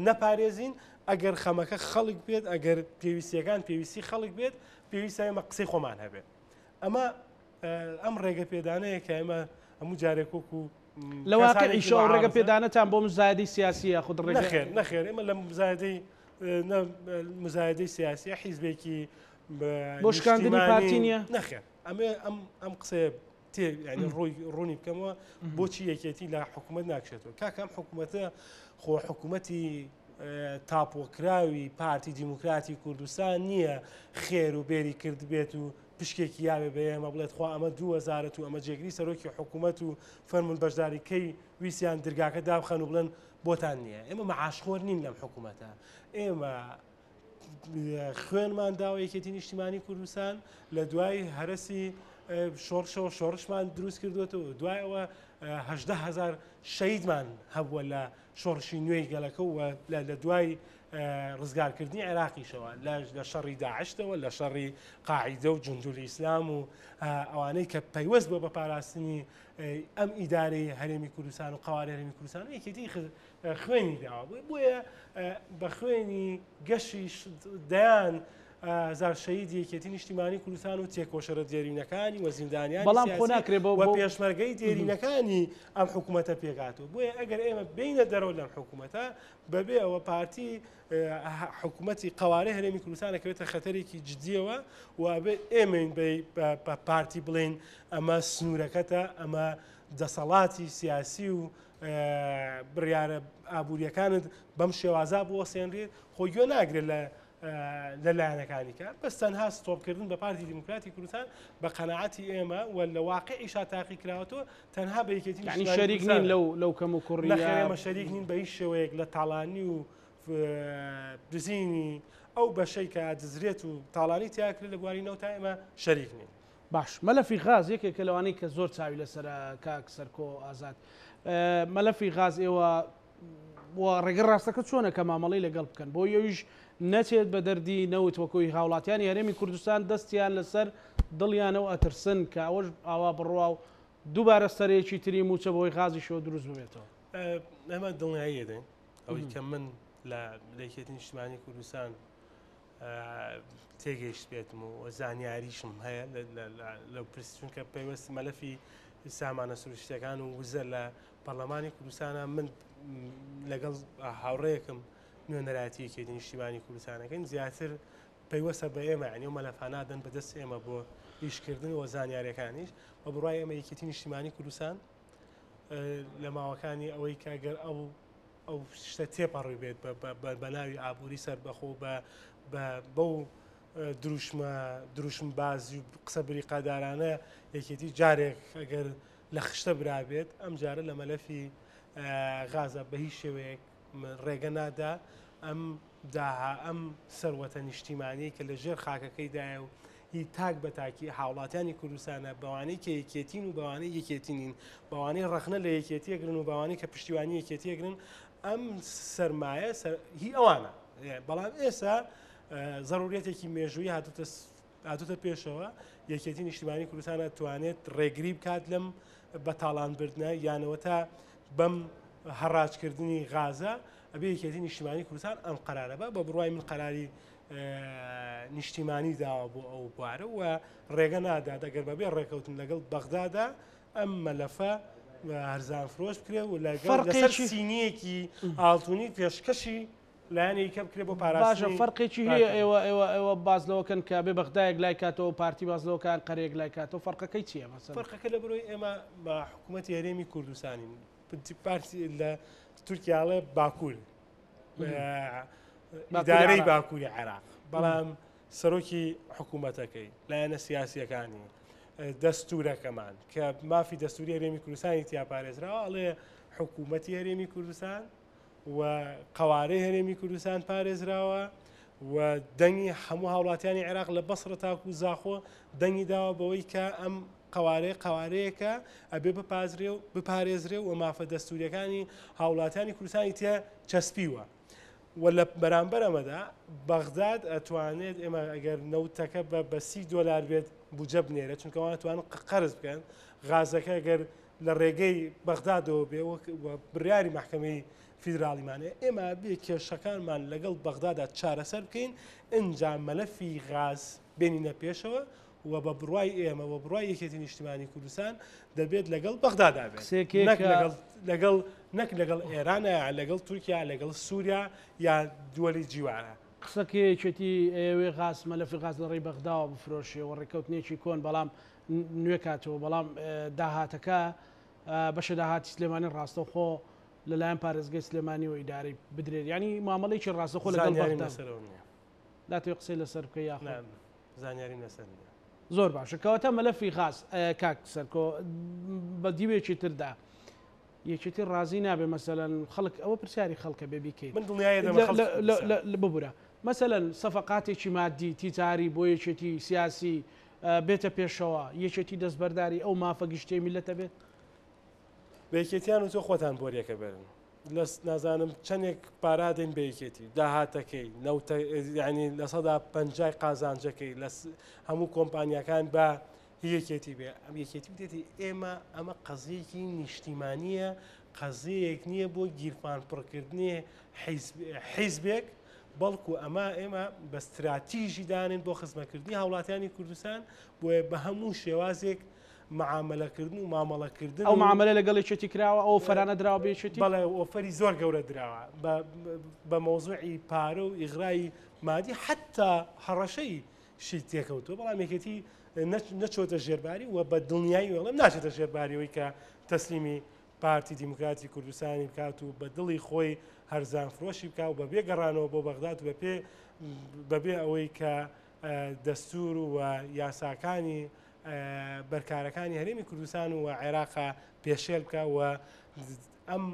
نەپارێزین ئەگەر خەمەکە خەڵک بێت ئەگەر پێویستیەکان پێویستی خەڵک بێت پێویستە ئێمە قسەی خۆمان هەبێت ئەمە ئەم ڕێگە پێدانەیە کە ئێمە هەموو جارێک وەکو لە واقعیشەوە ڕێگە پێدانەتان بۆ مزایدەی سیاسیە خود ڕێگە نەخێر نەخێر ئێمە لە مزایدەی مزایدەی سیاسیە حیزبێکی بۆ شکاندنی پارتی نییە نەخێر ئەمێ ئەم ئەم قسەیە تێ ینی ڕووی ڕوونی بکەمەوە بۆچی یەکێتی لە حکوومەت ناکشێتەوە کاکەم حکوومەتە خۆ حکوومەتی تاپۆکراوی پارتی دیموکراتی کوردستان نییە خێر و بێری کردبێت و پشکێکی یاوێ بە ئێمە بڵێت خوا ئەمە دوو وەزارەت و ئەمە جێگری سەرۆکی حکوومەت و فەرمونون بەشداری کەی ویسیان درگاکە دابخەن و بڵێن بۆتان نییە ئێمە مەعاشخۆر نین لەم حکوومەتە ئێمە خوێنمان داوە یەکێتی نیشتیمانی کوردستان لە دوای هەرەسی شۆڕشەوە شۆڕشمان دروست کردوێتەوە دوای ئەوە هەدهزار شەیدمان هەبووە لە شۆڕشی نوێی گەلەکە و لە دوای ڕزگارکردنی عێراقیشەوە لە شەڕی داعشتەوە لە شەڕی قاعیدە و جوندولی ئیسلام و ئەوانەی کە پەیوەست بووە بە پاراستنی ئەم ئیدارەی هەرێمی کوردستان و قوارەی هەرێمی کوردستان و یەکێتی خوێنی داوە بۆیە بە خوێنی گەشی دەیان هەزار شەهیدی یەکێتی نیشتیمانی کوردستان و تێکۆشەرە دێرینەکانی و زیندانیانی بەڵام خۆ ناکرێ بۆ و پێشمەرگەی دێرینەکانی ئەم حکوومەتە پێکهاتووە بۆیە ئەگەر ئێمە بینە دەرەوە لەم حکوومەتە بەبێ ئەوە پارتی حکوومەتی قوارەی هەرێمی کوردستان ئەکەوێتە خەتەرێکی جدیەوە و ئەبێ ئێمەین بە پارتی بڵێین ئەمە سنوورەکەتە ئەمە دەسەڵاتی سیاسی و بڕیارە ئابووریەکانت بەم شێوازە بوەسێنرێت خۆ گوێ ناگرێت لە لە لایەنەکانی کە بەس تەنها ستۆپکردن بە پارتی دیموکراتی کوردستان بە قەناعەتی ئێمە و لە واقعیشا تاقی کراوەتەوە تەنها بە یەکێتی یعنی شەریک نین لەو لەو کەم و کوڕی ئێمە شەریک نین بە هیچ شێوەیەک لە تاڵانی و دزینی ئەو بەشەی کە دزرێت و تاڵانی تیاکرێت لە بواری نەوتا ئێمە شەریک نین. باش مەلەفی غاز یەکێکە لەوانەی کە زۆر چاوی لەسەرە کاک سەرکۆ ئازاد مەلەفی غاز ئێوە و ڕێگە ڕاستەکە چۆنە کە مامەڵەی لەگەڵ بکەن بۆ ئەویش نەچێت بە دەردی نەوت وەکۆی هاوڵاتیانی هەرێمی کوردستان دەستیان لەسەر دڵیانە و ئەترسن کە ئەوەش ئاوا بڕوا و دووبارە سەرێکی تری مووچە بەهۆی غازیشەوە دروست ببێتەوە. ئێمە دڵنیایی دەدەین ئەوەی کە من لە یەکێتی نیشتمانی کوردستان تێگەیشت بێتم و زانیاریشم هەیە لەو پرس چونکە پەیوەست مەلەفی سامانە سروشتەکان و وزە لە پەرلەمانی کوردستانە من لەگەڵ هاوڕێیەکم نوێنەرایەتی یەکێتی نیشتیمانی کوردستانەکەین زیاتر پەیوەستە بە ئێمە یعنی و مەلەفانادەن بەدەست ئێمە بۆ ئیشکردن و زانیاریەکانیش بە بڕای ئێمە یەکێتی نیشتیمانی کوردستان لە ماوەکانی ئەوەی کە گەر ئەو ئەو شتە تێپەڕی بێت بە ناوی ئابووری سەربەخۆ بە بەو دروشمە دروشم بازی و قسە بریقادارانە یەکێتی جارێک ئەگەر لە خشتە برابێت، ئەمجارە لە مەلەفی غازە بە هیچ شێوەیەک ڕێگە نادا ئەم داها ئەم سەروەتە نیشتیمانیەی کە لە ژێر خاکەکەیدایە و هی تاک بە تاکی هاوڵاتیانی کوردستانە بەوانەی کە یەکێتین و بەوانەی یەکێتی نین بەوانەی ڕەخنە لە یەکێتیەگرن و بەوانەی کە پشتیوانی یەکێتیەگرن ئەم سەرمایە هی ئەوانە. بەڵام ئێستا زەرورەتێکی مێژووی هاتوتە هاتوتە پێشەوە یەکێتی نیشتیمانی کوردستانە توانێت ڕێگری بکات لەم بە تاڵان بردنە یانەوە تا بەم هەڕاجکردنی غازە ئەبێ یەکێتی نیشتیمانی کوردستان ئەم قەرارە بە بە بڕوای من قەراری نیشتیمانی داوە بۆ ئەو بوارە و ڕێگە نادات ئەگەر بەبێ ڕێکەوتن لەگەڵ بەغدادا ئەم مەلەفە هەرزان فرۆش بکرێ و لەگەڵ لەسەر سینیەکی ئاڵتونی پێشکەشی لایەنی کە بکرێ بۆ پاراستنی باشە فەرقێکی هەیە ئێوە ئێوە ئێوە باس لەوە کەن کە بێ بەغدایەک لای کاتەوە پارتی باس لەوە کە ئەنقەرەیەک لای کاتەوە فەرقەکەی چییە مەسەلەن؟ فەرقەکە لە بەرۆی ئێمە بە حکوومەتی هەرێمی کوردستانین پارتی لە تورکیا ئەڵێ باکوور ئیدارەی باکووری عێراق بەڵام سەرۆکی حکوومەتەکەی لایەنە سیاسیەکانی دەستورەکەمان کە مافی دەستوری هەرێمی کوردستانی تیا پارێزراوە ئەڵێ حکوومەتی هەرێمی کوردستان و قەوارەی هەرێمی کوردستان پارێزراوە و دەنگی هەموو هاوڵاتیانی عێراق لە بەسڕە تاکو زاخۆ دەنگی داوە بەوەی کە ئەم قەوارەیە قەوارەیەکە ئەبێ بپازرێ و بپارێزرێ و مافە دەستوریەکانی هاوڵاتیانی کوردستانی تیا چەسپیوە و لە بەرامبەر ئەمەدا بەغداد ئەتوانێت ئێمە ئەگەر نەوتەکە بە بە سی دۆلار بێت بودجە بنێرێت چونکە ئەوان توانن قەرز بکەن غازەکە گەر لە ڕێگەی بەغدادەوە بێ وەک بڕیاری مەحکەمەی فیدراڵیمان هەیە ئێمە بێ کێشەکانمان لەگەڵ بەغدادا چارەسەر بکەین ئینجا مەلەفی غاز بێنینە پێشەوە و بە بڕوای ئێمە و بڕوای یەکێتی نیشتیمانی کوردستان دەبێت لەگەڵ بەغدادا بێت نەک لەگەڵ لەگەڵ نەک لەگەڵ ئێرانە یا لەگەڵ تورکیا لەگەڵ سووریا یا دووەلی جیوارە. قسەکەی یەکێتی ئەیەوێ غاز مەلەفی غاز لە ڕێی بەغداوە بفرۆشێ و ڕێککەوتنێکی کۆن بەڵام نوێ کاتەوە بەڵام داهاتەکە بەشە داهاتی سلێمانی ڕاستەوخۆ لەلایەن پارێزگای سلێمانیەوە ئیدارەی بدرێت یانی مامەڵەیەکی ڕاستەوخۆ لەگەڵ زانیاریم بەغدا لەسەرەوە نییە. ناتەوێت قسەی لەسەر بکەی یاخۆ؟ نا زانیاریم لەسەر نییە. زۆر باشە کەواتە مەلەفی غاز کاک سەرکۆ بە دیوێکی تردا یەکێتی ڕازی نابێ مەسەلەن خەڵک ئەوە پرسیاری خەڵکە بێ بیکەیت من دڵنیایە دەمە خەڵکی کوردستان. ببورە مەسەلەن سەفەقاتێکی مادی تیجاری بۆ یەکێتی سیاسی بێتە پێشەوە یەکێتی دەستبەرداری ئەو مافە گشتیەی میللەتە بێت؟ بە یەکێتیان وتوە خۆتان بۆریەکە بەرن لەس نازانم چەندێک پارە دەین بە یەکێتی داهاتەکەی نەوتە یعنی 50% قازانجەکەی لە هەموو کۆمپانیاکان بە هی یەکێتی بێ ئەم یەکێتی وتێتی ئێمە ئەمە قەزیەکی نیشتیمانیە قەزیەیەک نییە بۆ گیرفان پڕکردنی حیزبێک بەڵکو ئەمە ئێمە بە ستراتیژی دانێن بۆ خزمەتکردنی هاوڵاتیانی کوردستان بۆیە بە هەموو شێوازێک معاملەکردن و مامەڵەکردن ئەو معاملە لەگەڵ یەکێتی کراوە ئەو فەرانە دراوە بە یەکێتی بەڵێ ئۆفەری زۆر گەورە دراوە بە مەوزوعی پارە و ئیغرای مادی حتا هەڕەشەی شی تێکەوتووە بەڵام یەکێتی نەچۆتە ژێرباری و بە دڵنیایی وێڵم ناچێتە ژێرباریەوەی کە تەسلیمی پارتی دیموکراتی کوردستانی بکات و بە دڵی خۆی هەرزان فرۆشی بکا و بەبێ گەڕانەوە بۆ بەغداد و بەپێ بەبێ ئەوەی کە دەستور و یاساکانی بەرکارەکانی هەرێمی کوردستان و عێراقا پێشێل بکە و ئەم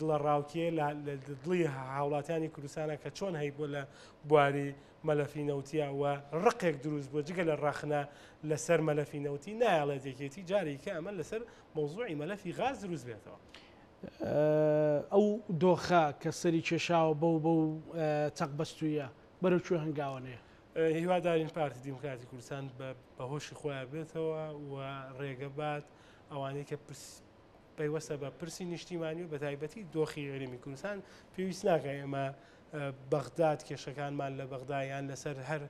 دڵە ڕاوکێ لە دڵی هاوڵاتیانی کوردستانە کە چۆن هەیبووە لە بواری مەلەفی نەوتیە و ڕقێک دروست بووە جگە لە ڕەخنە لەسەر مەلەفی نەوتی نایەڵێت یەکێتی جارێکە ئەمە لەسەر مەوزوعی مەلەفی غاز دروست بێتەوە. ئەو دۆخە کە سەری کێشاوە بەو بەو چەق بەستوویە بەرەو کوێ هەنگاوە نێ؟ هیوادارین پارتی دیموکراتی کوردستان بە هۆشی خۆیان بێتەوە و ڕێگە بات ئەوانەی کە پەیوەستە بە پرسی نیشتیمانی و بەتایبەتی دۆخی هەرێمی کوردستان پێویست ناکە ئێمە بەغداد کێشەکانمان لە بەغدا یان لەسەر هەر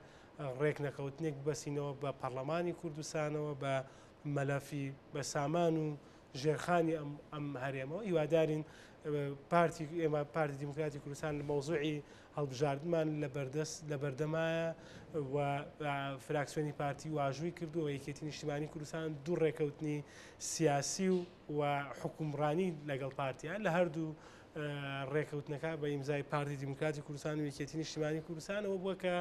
ڕێک نەکەوتنێک ببەسینەوە بە پەرلەمانی کوردستانەوە بە مەلەفی بە سامان و ژێرخانی ئەم ئەم هەرێمەوە هیوادارین پارتی ئێمە پارتی دیموکراتی کوردستان لە مەوزوعی هەڵبژاردنمان لە بەردەست لە بەردەمایە و فراکسیۆنی پارتی واژووی کردووە یەکێتی نیشتیمانی کوردستان دوو ڕێکەوتنی سیاسی و و حکومڕانی لەگەڵ پارتیان لە هەردوو ڕێکەوتنەکە بە ئیمزای پارتی دیموکراتی کوردستان و یەکێتی نیشتیمانی کوردستانەوە بووە کە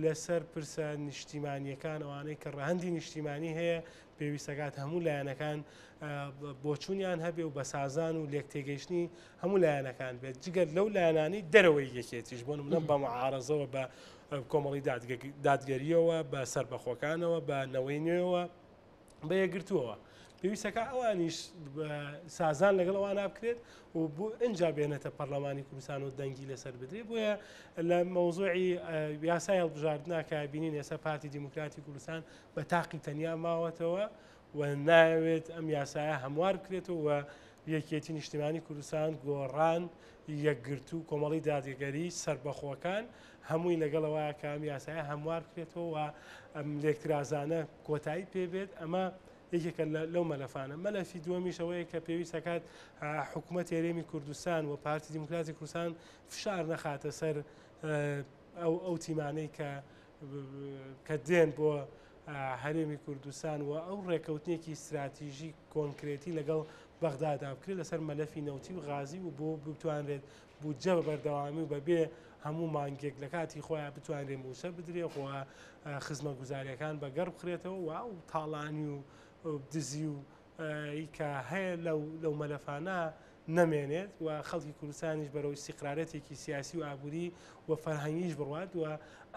لەسەر پرسە نیشتیمانیەکان ئەوانەی کە ڕەهەندی نیشتیمانی هەیە پێویستەکات هەموو لایەنەکان بۆچوونیان هەبێ و بە سازان و لێکتێگەیشتنی هەموو لایەنەکان بێت جگەر لەو لایەنانی دەرەوەی یەکێتیش بۆ نمونە بە معارەزەوە بە کۆمەڵی دادگەریەوە بە سەربەخۆکانەوە بە نەوەی نوێەوە بە یەکگرتووەوە. پێویستەکە ئەوانیش سازان لەگەڵ ئەوانە بکرێت و بۆ ئینجا بێنێتە پەرلەمانی کوردستان و دەنگی لەسەر بدرێت. بۆیە لە مەوزوعی یاسای هەڵبژاردنا کە بینین ئێستا پارتی دیموکراتی کوردستان بە تاقی تەنیا ماوەتەوە و ناوێت ئەم یاسایە هەموار بکرێتەوە و یەکێتی نیشتیمانی کوردستان، گۆڕان، یەکگرتوو، کۆمەڵی دادگەری، سەربەخۆکان هەمووی لەگەڵەوە کە ئەم یاسایە هەموار بکرێتەوە و ئەم لێکترازانە کۆتایی پێبێت. ئەمە یەکێکە لەو مەلەفانە. مەلەفی دووەمیش ئەوەیە کە پێویست دەکات حکوومەتی هەرێمی کوردستان و پارتی دیموکراتی کوردستان فشار نەخاتە سەر ئەو تیمانەی کە دێن بۆ هەرێمی کوردستان و ئەو ڕێکەوتنێکی استراتیژی کۆنکرێتی لەگەڵ بەغدادا بکرێت لەسەر مەلەفی نەوتی و غازی و بۆ بتوانرێت بودجە بە بەردەوامی و بەبێ هەموو مانگێک لە کاتی خۆیان بتوانرێت مووچە بدرێ و خزمەتگوزاریەکان بە گەڕ بخرێتەوە و ئەو تاڵانی و دزی و ی کە هەیە لەو مەلەفانە نەمێنێت و خەڵکی کوردستانیش بەرەو ئیستیقرارەتێکی سیاسی و ئابووری و فەرهەنگیش بڕوات و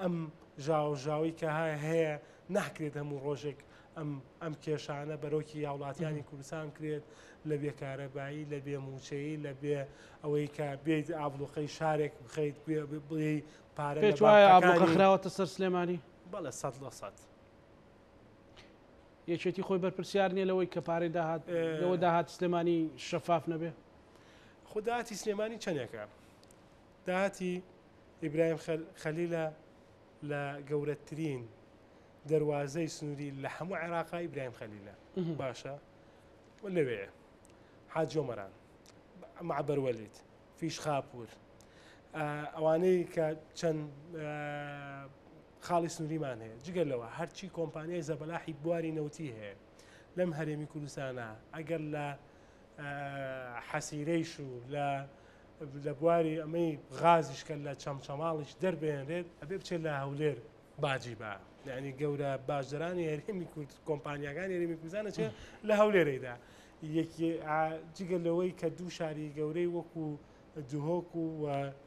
ئەم ژاوەژاوەی کە هەیە ناکرێت هەموو ڕۆژێک ئەم ئەم کێشانە بەرۆکی هاوڵاتیانی کوردستان بکرێت لە بێ کارەبایی، لە بێ مووچەیی، لە بێ ئەوەی کە بێیت ئابڵوقەی شارێک بخەیت بڵێی پارە لە پێت وایە ئابڵوقە بانقەکانی خراوەتە سەر سلێمانی؟ بەڵێ 100%. یەکێتی خۆی بەرپرسیار نییە لەوەی کە پارەی داهات لەوە داهاتی سلێمانی شەفاف نەبێ؟ خۆ داهاتی سلێمانی چەندێکە؟ داهاتی ئیبراهیم خەلیلە لە گەورەترین دەروازەی سنووری لە هەموو عێراقا ئیبراهیم خەلیلە باشە و لەوێ حاجی ئۆمەران معبەر وەلید فیشخاپور ئەوانەی کە چەند خاڵی سنووریمان هەیە جگە لەوە هەرچی کۆمپانیای زەبەلاحی بواری نەوتی هەیە لەم هەرێمی کوردستانە ئەگەر لە حەسیرەیش و لە لە بواری ئەمەی غازیش کە لە چەمچەماڵیش دەربێنرێت ئەبێ بچێت لە هەولێر باجی با یعنی گەورە باجدەرانی هەرێمی کورد کۆمپانیاکانی هەرێمی کوردستان ئەچێ لە هەولێرەیدا یەکی جگە لەوەی کە دوو شاری گەورەی وەکو دهۆک و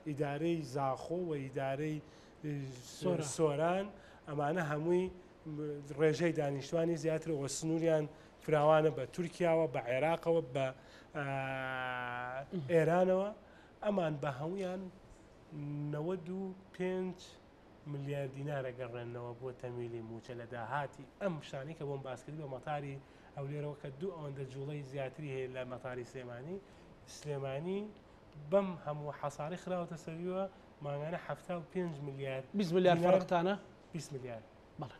ئیدارەی زاخۆ و ئیدارەی سۆران ئەمانە هەمووی ڕێژەی دانیشتوانی زیاتر و سنووریان فراوانە بە تورکیاوە بە عێراقەوە بە ئێرانەوە ئەمان بە هەمویان 95 ملیار دینار ئەگەڕێننەوە بۆ تەمویلی مووچە لە داهاتی ئەم شتانەی کە بۆم باس کردی بە مەتاری هەولێرەوە کە دوو ئەوەندە جوڵەی زیاتری هەیە لە مەتاری سلێمانی سلێمانی بەم هەموو حەساری خراوەتە سەریوە مانگانە 75 ملیار 20 ملیار فەرقتانە 20 ملیار بەڵێ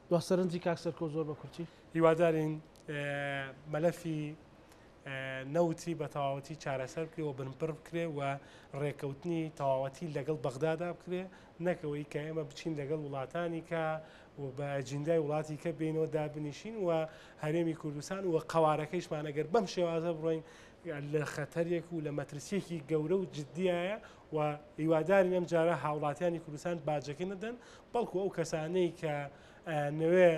دوا سەرنجی کاک سەرکۆ زۆر بە کورتی هیوادارین مەلەفی نەوتی بە تەواوەتی چارەسەر بکرێ و بنبڕ بکرێ و ڕێکەوتنی تەواوەتی لەگەڵ بەغدادا بکرێ نەکەوەی کە ئێمە بچین لەگەڵ وڵاتانی کە و بە ئەجیندای وڵاتی کە بینەوە دابنیشین و هەرێمی کوردستان و قەوارەکەیشمان ئەگەر بەم شێوازە بڕۆین لە خەتەرێک و لە مەترسیەکی گەورە و جددیایە و هیوادارین ئەم جارە هاوڵاتیانی کوردستان باجەکە نەدەن بەڵکو ئەو کەسانەی کە نوێ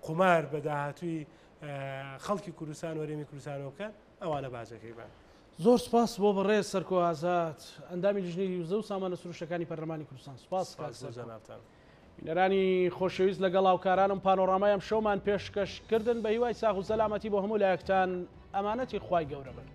قومار بە داهاتووی خەڵکی کوردستان و هەرێمی کوردستانەوە بکەن ئەوانە باجەکەی بن. زۆر سپاس بۆ بەڕێز سەرکۆ ئازاد ئەندامی لیژنەی وزە و سامانە سروشتەکانی پەرلەمانی کوردستان. سپاس کاک سپاس بۆ سەرکۆ. جەنابتان. بینەرانی خۆشەویست لەگەڵ هاوکارانم پانۆرامای ئەم شەومان پێشکەش کردن بە هیوای ساغ و سەلامەتی بۆ هەموو لایەکتان ئەمانەتی خوای گەورە بن.